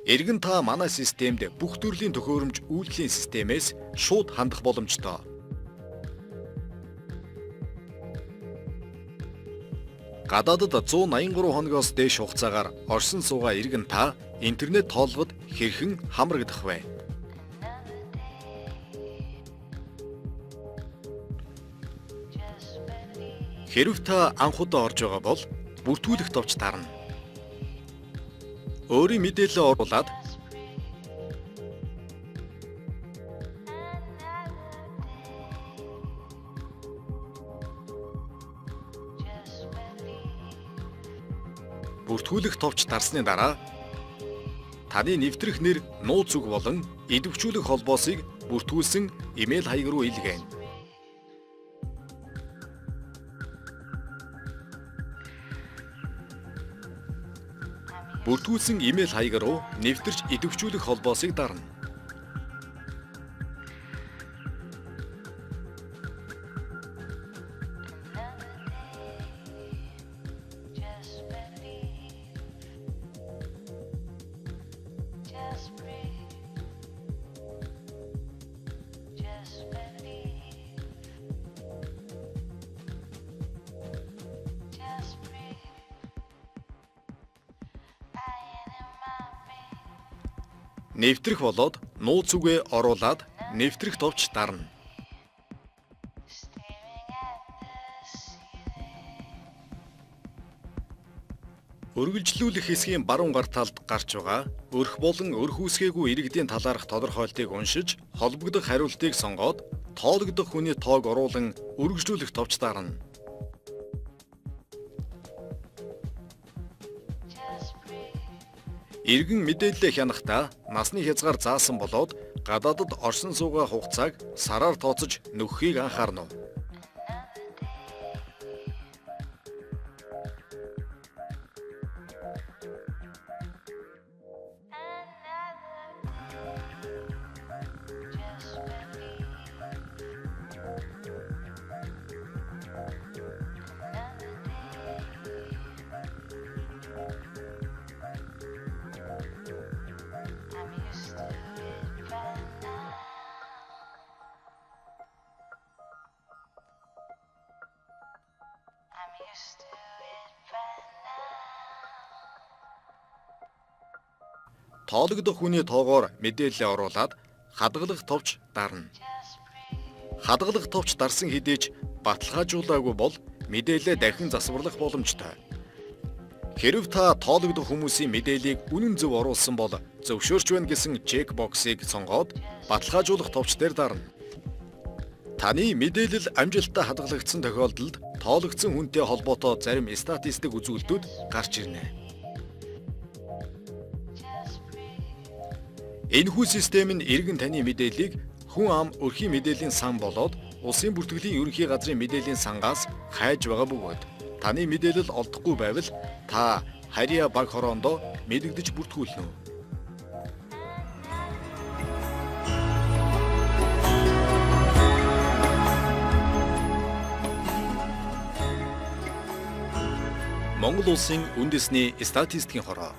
Иргэн та манай системд бүх төрлийн төхөөрөмж үйлдэлийн системээс шууд хандах боломжтой. Гадаадад 183 хоногоос дээш хугацаагаар оршин суугаа иргэн та интернет тоологод хэрхэн хамрагдах вэ? Хэрэв та анх удаа орж байгаа бол бүртгүүлэх товч дарна. Өөрийн мэдээлэл оруулаад бүртгүүлэх товч дарсны дараа таны нэвтрэх нэр, нууц үг болон идэвхжүүлэх холбоосыг бүртгүүлсэн имэйл хаяг руу илгээнэ. Бүртгүүлсэн имэйл хаяг руу нэвтэрч идэвхжүүлэх холбоосыг дарна. Just believe. Just breathe. Just believe. Just breathe. I am my Нэвтрэх болоод нууц үгээ оруулаад нэвтрэх товч дарна. Staring at the ceiling. Үргэлжлүүлэх хэсгийн баруун гар талд гарч байгаа өрх болон өрх үүсгээгүй иргэдийн талаарх тодорхойлтыг уншиж, холбогдох хариултыг сонгоод тоологдох хүний тоог оруулан үргэлжлүүлэх товч дарна. Just breathe. Иргэн мэдээлэлээ хянахдаа насны хязгаар заасан болоод гадаадад оршин суугаа хугацааг сараар тооцож нөхөхийг анхаарна уу? Just believe. Another day. I'm used to it by now. I'm used to it by now. Тоологдох хүний тоогоор мэдээлэлээ оруулаад хадгалах товч дарна. Just breathe. Хадгалах товч дарсан хэдий ч баталгаажуулаагүй бол мэдээлэлээ дахин засварлах боломжтой. Хэрэв та тоологдох хүмүүсийн мэдээллийг үнэн зөв оруулсан бол зөвшөөрч байна гэсэн чекбоксыг сонгоод баталгаажуулах товч дээр дарна. Таны мэдээлэл амжилттай хадгалагдсан тохиолдолд тоологдсон хүнтэй холбоотой зарим статистик үзүүлэлтүүд гарч ирнэ. Just breathe. Энэхүү систем нь иргэн таны мэдээллийг хүн ам өрхийн мэдээллийн сан болоод улсын бүртгэлийн ерөнхий газрын мэдээллийн сангаас хайж байгаа бөгөөд таны мэдээлэл олдохгүй байвал та харьяа баг хороондоо мэдэгдэж бүртгүүлнэ үү? Монгол улсын үндэсний статистикийн хороо.